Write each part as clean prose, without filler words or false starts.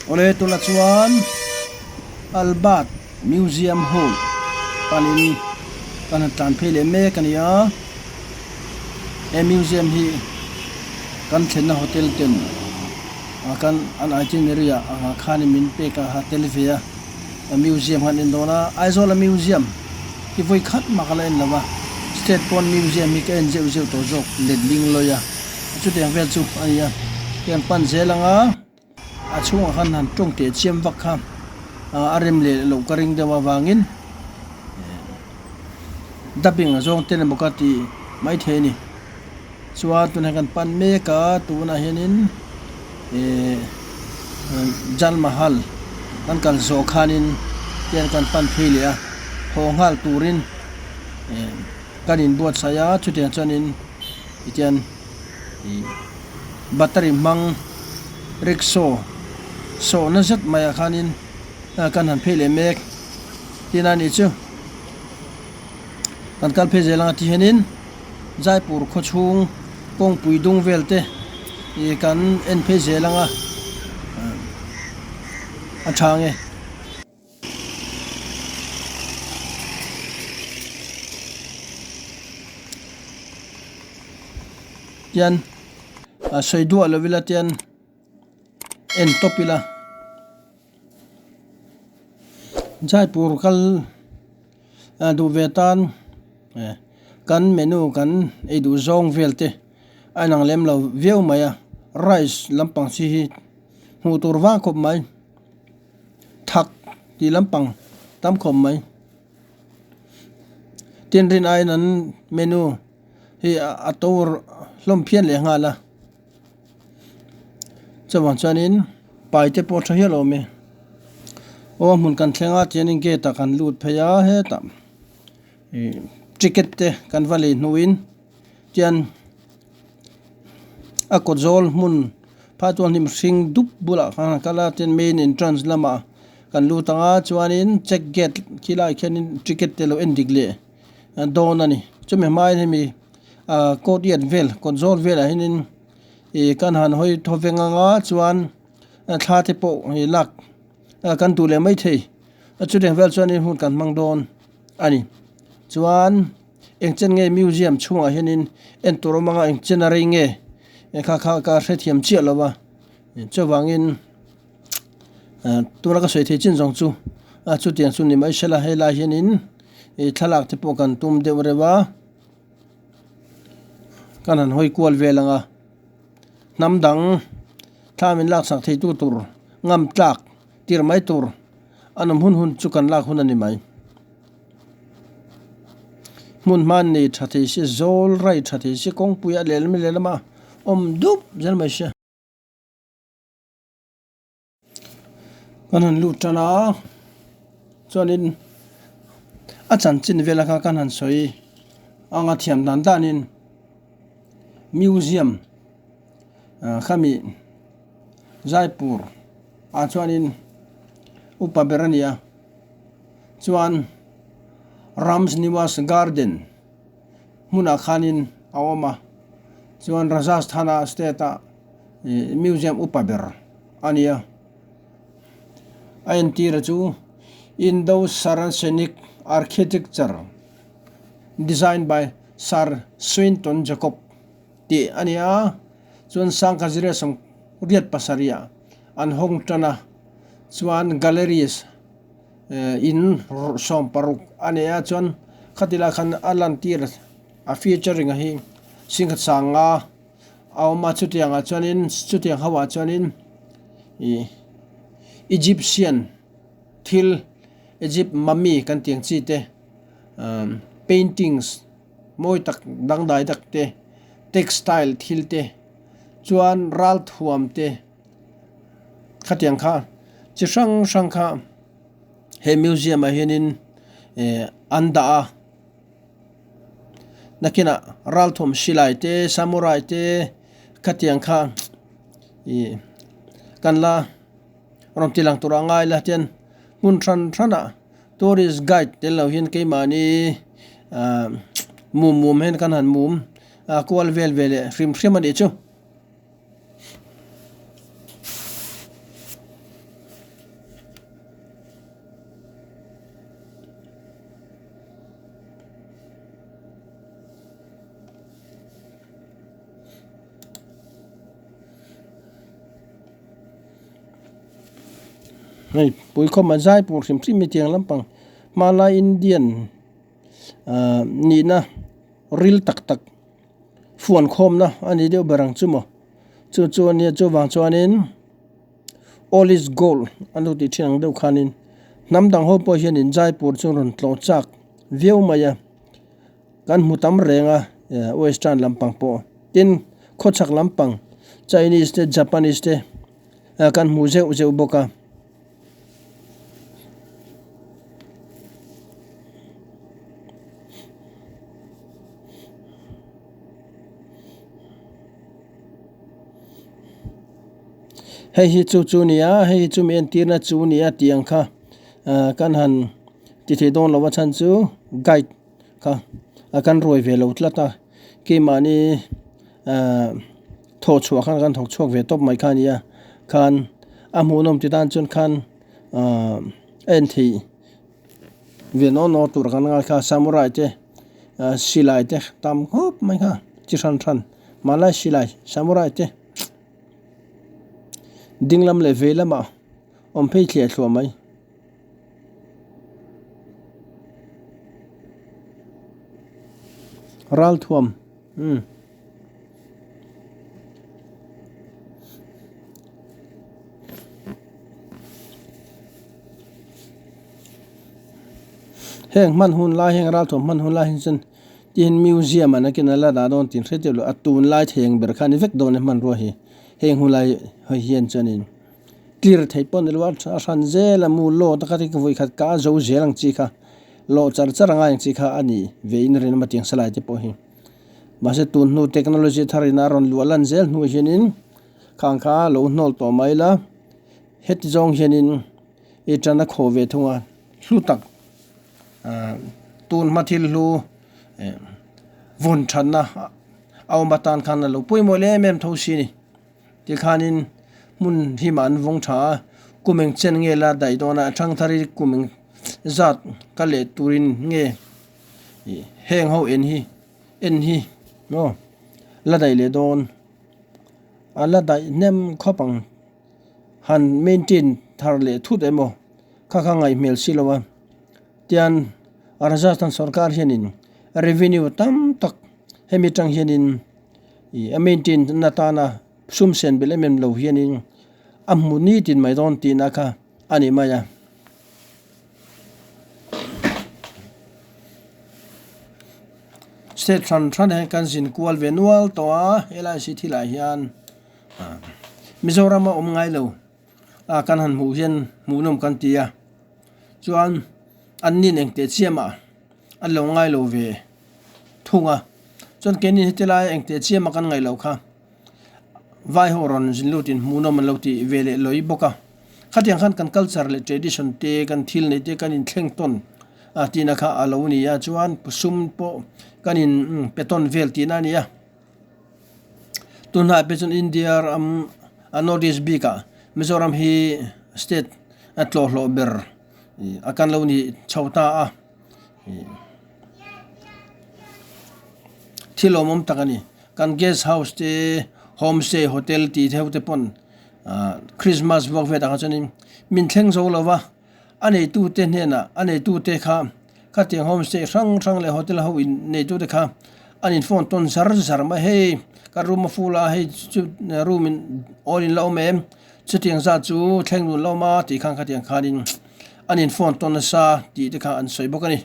Awle tunah chuan Albert Museum Hall panin kan han tlan phei leh mek a ni a, he museum hi kan thlenna hotel ten ah khan an itinerary ah ah khanin min pek a ha tel ve a museum khan en dawn a Aizawl a museum hi vawi khat mah ka la en lo va state pawn museum hi ka en zeuh zeuh tawh zawk letling lawi a chutiang vel chu a ni a heng pan zel anga. A chhungah khan han tawng teh chiam vak kha a rem leh loh ka ring deuh avangin dubbing a zawng tel emaw ka ti maithei a ni. Chuan tunah hian kan pan mek a tunah hianin ihh Jal Mahal kan kal zawh khanin tian kan pan phei leh a haw nghal turin ihh kan inbuatsaih a chutiang chuanin tihian. Ih battery hmang rickshaw sawhna zet maiah khanin kan han phei leh mek tihna a nih chu. Kan kal phei zel anga ti hianin Jaipur khaw chhung kawngpui dung vel te ih kan en phei zel anga a tha ang e. Tian a sawi duah lo ila tian en tawp ila Jaipur kal a duh ve tan kan menu kan ei duh zawng vel te a inang lem lo viau mai a rice lampang chi hi hmuh tur vang khawp mai. Thak tih lampang tam khawp mai. Tin rin aiin an menu hi a to hlawm phian leh nghal a. Chuvang chuanin pai te pawh a tha hial awm e. Aw hmun kan thleng a tihianin gate ah kan lut phei a hetah ih ticket te kan va lei hnuin tian a kawt zawl hmun phai chuan hnim hring dup bulah khan a kal a tin main entrance lamah kan lut ang a chuanin check gate khi laiah khianin ticket te lo en dik leh dawn a ni chumi hmain hemi ah courtyard vel kawt zawl velah hianin ih kan han hawi thaw veng ang a chuan thla te pawh ih lak kan duh leh maithei a chutiang vel chuanin hun kan hmang dawn a ni chuan. Engchen nge museum chhungah hianin en tur awm anga engchen a rei nge kha kha ka hrethiam chiah lo va chuvangin tuna ka sawi thei chin zawng chu a chutiang chu ni mai sela helai hianin ih thlalak te pawh kan tum deuh reuh a kan han hawi kual vel ang a hnam dang thla min laksak thei tu tur ngam tlak tir mai tur an awm hun hun chu kan lak hun a ni mai. Hmun hman nei tha thei se zawl rai tha thei se kawngpui a lehlam lehlam a awm dup zel mai sia. Kan han lut tan a chuanin a chanchin vel kha kan han sawi anga thiam dan danin museum ah khami Jaipur ah chuanin upa ber a ni a. Chuan Ram's Niwas Garden hmunah khanin a awm a, chuan Rajasthan-a state-a ih museum upa ber a ni a. A entira chu Indo-Saracenic Architecture Designed by Sir Swinton Jacob tih a ni a, chuan Sangkazira sawmriat pasarih an hawng tan a, chuan galleries in 16 a nei a chuan khati lai khan a lantir a featuring a hi singkhat sanga a awm a chutiang ah chuanin chutiang ho ah chuanin ih Egyptian thil Egypt mummy kan tih ang chi te ahh paintings mawi tak dangdai tak te textile thil te chuan ralthuam te. Khatiang kha chi hrang hrang kha he museum ah hianin eh an dah a nakinah ralthawm silai te samurai te khatiang kha ih kan la rawn ti lang tur a ngai la tian hmun hran hran ah tourist guide tel lo hian keimahni ah mum mum hian kan han mum a kual vel ve leh hrim hrim a nih chu. Hei pui khawm a Jaipur hrim hrim hi tiang lampang hmanlai Indian ah nihna ril tak tak fuan khawmna a ni deuh ber ang chu maw chu chu a nia chuvang chuanin all is gold an lo tih thin ang deuh khanin hnam dang ho pawh hianin Jaipur chu rawn tlawh chak viau mai a kan hmu tam reng a western lampang pawh tin khawchhak lampang Chinese te Japanese te kan hmu zeuh zeuh bawk a. Hei hi chu chu nia hei hi chumi entirna chu nia tih ang kha ah kan han ti thei dawn lo a chhan chu guide kha a kan ruai ve lo tlat a keimahni ah thawh chhuah khan kan thawk chhuak ve tawp mai kha a nia khan a hmuhnawm ti tan chuan khan ah a en theih ve naw naw tur kan ngai kha samurai te ah silai te tam khawp mai kha chi hran hran hmanlai silai samurai te ding lam leh vei lamah awm phei thliah thluah mai. Ralthuam umm. Heng hman hun lai heng ralthuam hman hun lai hi chuan tin museum ah nakin a la dah dawn tih hre teuh loh a tunlai thei ang ber kha a ni vek dawn e hmanrua hi heng hun lai hawi hian chuanin clear theih pawh ni lo a a hran zel a mu lawt a kha ti vawi khat ka a zo zel ang chi kha lawh char char a ngai ang chi kha a ni ve in rinawm a tiang salai te pawh hi. Mahse tun hnu technology thar in a rawn luah lan zel hnu hianin khang kha lo hnawl tawh mai la heti zawng hianin i tan a khawh ve thung a hlu tak ah tun hma thil hlu eh vawn thatna a awm atan khan a lo pawimawh leh em em tho si a ni tikhanin hmun hlimah an vawng tha a kum eng chen nge la daih dawn a a thangthar hi kum eng zat ka leh turin nge. Ih heng ho en hi en hi maw la daih leh dawn a la daih hnem khawp ang han maintain thar leh thut emaw kha kha ngaih hmel si lo a tian Rajasthan sorkar hianin revenue tam tak hemi tang hianin ih a maintain na tana sum sen belh em em lo hianin a hmu nitin mai dawn tihna kha a ni mai a. State hran hran hian kan zin kual ve nual tawh a helai si thilah hian Mizoram a awm ngai lo a kan han hmuh hian hmuhnawm kan ti a chuan an nin engteh chiam ah an lo ngai lo ve thung a chuan keini heti lai engteh chiam a kan ngaih loh kha vai ho rawn zin lut in hmuhnawm an lo tih ve leh lawi bawk a. Khatiang khan kan culture leh tradition te kan thil neih te kan inthleng tawn a tihna kha a lo ni a chuan sum pawh kan in pe tawn vel tihna a ni a. Tunhnai pawh chuan India ram a North East bik ah Mizoram hi state a tlawh hlawh ber a kan lo ni chho ta a thil awmawm tak a ni. Kan guest house te homestay hotel tih deuh te pawn. Ahh Christmas vuak vet ang chuanin min thleng zo lo va, a neitute hnenah a neitute kha khatiang homestay hrang hrang leh hotel ho in neitute kha an in phone tawn zar zar mai hei ka room a full a hei chu room in awl in la awm em chutiang zat chu thleng dun la awm a tih khan khatiang khanin an in phone tawn nasa tih te kha an sawi bawk a ni.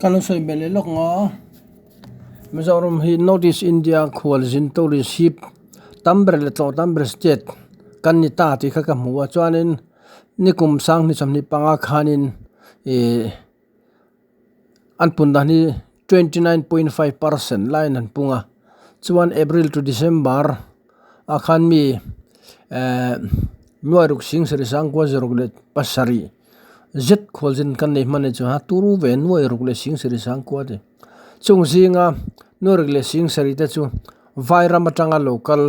Ka lo sawi belh leh lawk nga Mizoram hi North East India khualzin tourist hip tam ber leh tlawh tam ber state kan ni ta tih kha ka hmu a chuanin nikum sanghnih sawmhnih panga khanin ih an pun dan hi 29.5 percent laiin an pung a chuan April to December ah khan mi ehh nuai ruk sing sarih sangkua zaruk leh pasarih zet khualzin kan nei hman a ni chu a turu ve nuai ruk leh sing sarih sangkua te chung zinga nuai ruk leh sing sarih te chu. Vairam atanga lo kal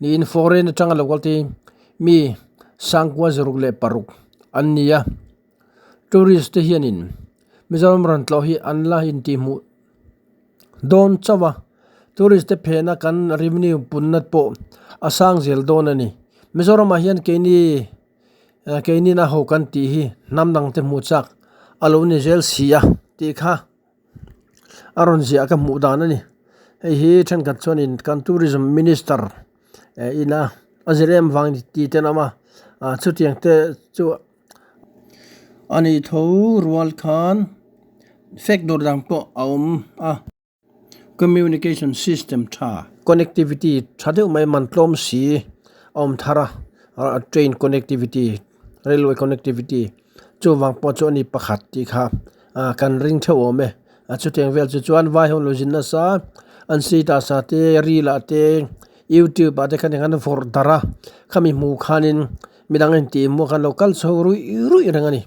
niin foreign atanga lo kal te hi mi sangkua zaruk leh paruk an ni a tourist te hianin Mizoram rawn tlawh hi an la intihhmuh dawn chauh a tourist te phena kan revenue punna pawh a sang zel dawn a ni Mizoramah hian keini. Keinin a ho kan tih hi hnam dang te hmuh chak a lo ni zel si a tih kha a rawn ziah ka hmuh dan a ni. Hei hi thenkhat chuanin kan tourism minister ina a zir em vang tih te an awm a, chutiang te chu a ni tho rual khan fake dawr dang pawh a awm a. Communication system tha, connectivity tha deuh mai man tlawm si a awm thar a, train connectivity, railway connectivity chuvang pawh chu a ni pakhat tih kha kan ring theuh awm e. A chutiang vel chu chuan vai ho lo zin nasa an status ah te reel ah te youtube ah te khan an vawrh darh a, khami hmuh khanin midang intih hmuh khan lo kal chho ruih ruih reng a ni.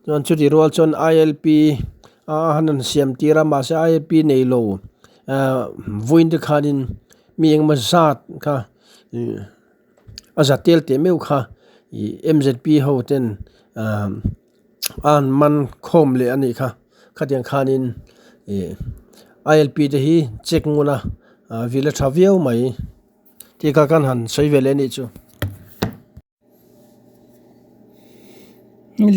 Chuan chutih rual chuan ILP a han an siam tir a mahse ILP nei lo ahh vawiin te khanin mi engemaw zat kha ihh a za tel teh meuh kha ih M_Z_P ho ten ahh a an man khawm leh a nih kha khatiang khanin ih ILP te hi check ngun a ah vil a tha viau mai tih kha kan han sawi ve leh a nih chu.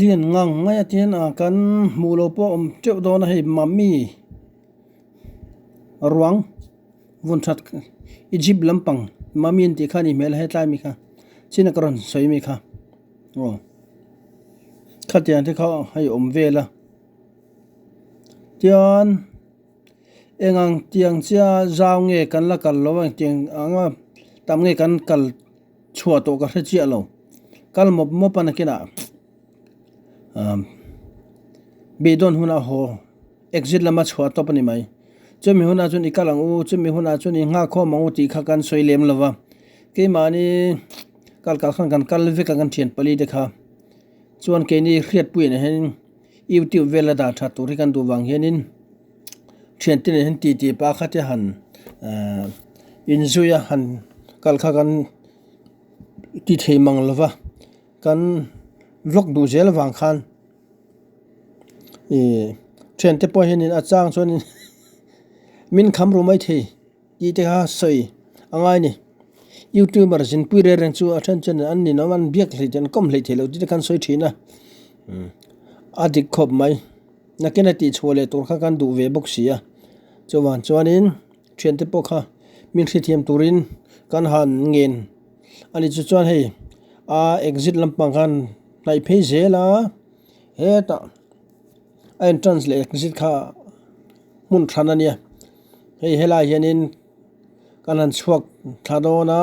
Lian ngang mai a tihian ah kan hmuh loh pawh a awm teuh dawn a hei mummy ruang vun that Egypt lampang mummy an tih kha a nih hmel a hetlai mi kha chin a ka rawn sawi mi kha aw khatiang te kha hei awm vel a tian eng ang tiang chiah zau nge kan la kal lo a engtiang anga tam nge kan kal. Chhuah tawh ka hre chiah lo. Kal mawp mawp a nakinah umm beidawn hunah haw exit lama chhuah tawp a ni mai. Chumi hunah chuan i kal ang u, chumi hunah chuan i nghak khawm ang u tih kha kan sawi lem lo va. Keimahni kal kal khan kan kal vek a kan thian pali te kha. Chuan keini hriatpuiah hianin youtube vela dah that tur hi kan duh vang hianin thian te nen hian titi pa kha te han ahh inzui a han kal kha kan ti thei mang lo va kan vlog duh zel avang khan ih thian te pawh hianin a chang chuanin min kham ru mai thei tih te kha sawi a ngai a ni youtuber zinpui reng reng chu a then chuan an ninawm an biak hleih an kawm hleih theih loh tih te khan sawi thin a a dik khawp mai. Nakin a tihchhuah leh tur kha kan duh ve bawk si a, chuvang chuanin thiante pawh kha min hrethiam turin kan han ngen a ni. Chu chuan hei a exit lampang khan hnaih phei zel a, hetah a entrance leh exit kha hmun hran a nia, hei helai hianin kan han chhuak thla dawn a,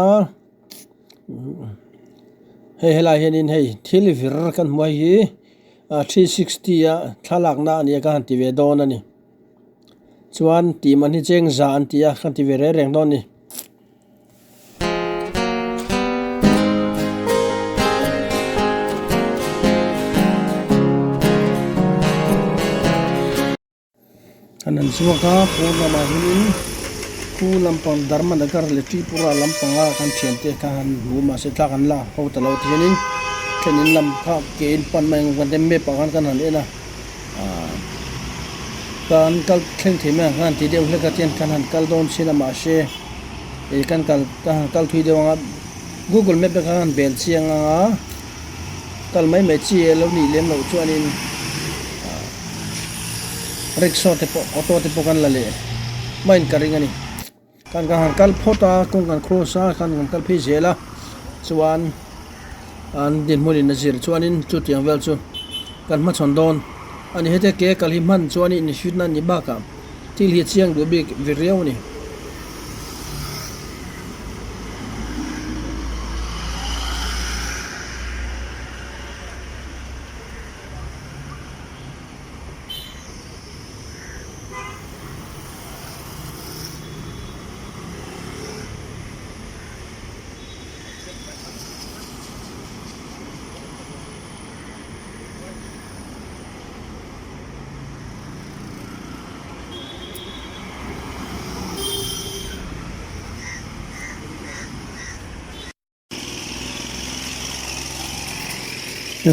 hei helai hianin hei thil vir kan hmu a hei hi. 360 a thlalak na a nia ka han ti ve dawn a ni chuan tih man hi cheng za an ti a ka ti ve reng reng dawn a ni. An han chhuak a pawn lamah hianin khu lampang Dharmanagar leh Tripura lampanga kan thiante kha han hmu mahse thla kan la ho ta lo tihianin thenin lam kha ke in pan mai ang kan ti map ah khan kan han en a ahh kan kal thleng thei mai ang khan ti deuh hlek a tihian kan han kal dawn chin a mahse ih kan kal kan han kal thui deuh ang a google map te khan han bel chiang ang a kal mai mai chi alo nih lem loh chuanin ahh rickshaw te pawh auto te pawh kan la leh main ka ring a ni kan kan han kal phawt a kawng kan cross a khan kan kal phei zel a chuan an dinhmun in a zir chuanin chutiang vel chu kan hmachhawn dawn a ni hete ke kal hi hman chuan in hritna a ni bakah thil hi a chiang duh bik ve riau a ni.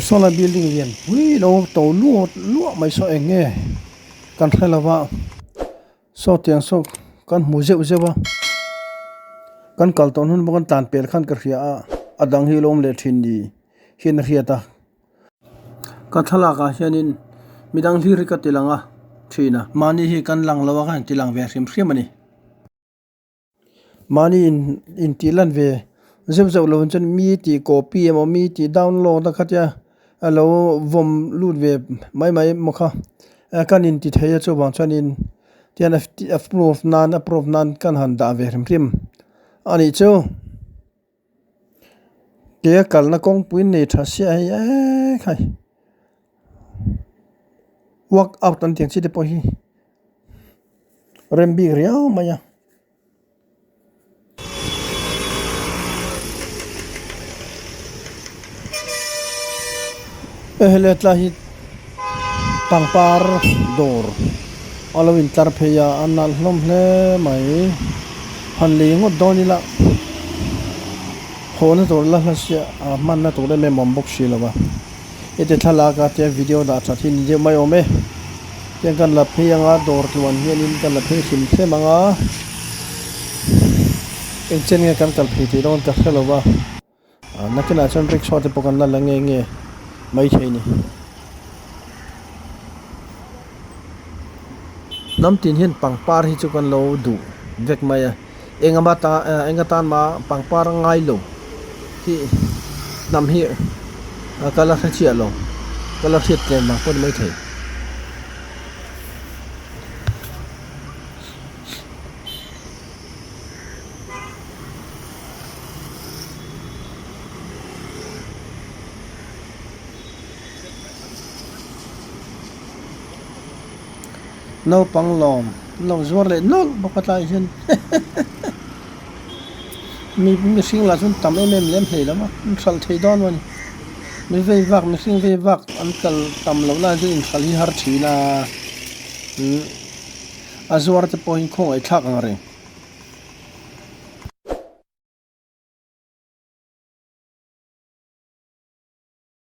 Saw lai building lian pui lo to luat luah mai saw eng nge kan hre lo va saw tiang saw kan hmu zeuh zeuh a kan kal tawh hnun bawk an tlan pel khan ka hria a a dang hi a lo awm leh thin ni hian a hriat a. Ka thlalak ah hianin midang hlir hi ka ti lang a thin a. Mahni hi kan lang lo a ka han ti lang ve hrim hrim a ni. Mahni in intih lan ve zeuh zeuh lo chuan mi tih copy emaw mi tih download a khatia a lo vawm lut ve mai mai emaw kha kan inti thei a chuvang chuanin tihian a proof nan a proof nan kan han dah ve hrim hrim a nih chu. Ke a kalna kawngpui nei tha sia hei eee khai work out an tih ang chi te pawh hi rem bik riau mai a. Hei tlai hi pangpar dawr a lo intlar phei a a nalh hlawm hle mai han lei ngawt dawn ila haw na tur la hla sia a hmanna tur em em a awm bawk si lo va heti thlalak a tia video dah that hi ni deuh mai awm e tiang kan la phei anga dawr tluan hianin kan la phei hrim hlem anga eng chen nge kan kal phei theih dawn ka hre lo va. Nakinah chuan rickshaw te pawh kan la la nge nge maithei ni. Hnam tin hian pangpar hi chu kan lo duh vek mai a, engama ta enga tan mah pangpar a ngai lo hi hnam hi ka la hre chiah lo, ka la hriat tlem vang pawh ni maithei. Naupang lawm an lo zuar leh nawlh bawk a tlaiah hian mi mihring lah chuan tam em em lem hlei lo va an hralh thei dawn a ni mi vei vak mihring vei vak an kal tam loh lai chuan inhralh hi har thin a umm a zuar te pawh hi khawngaih thlak ang reng.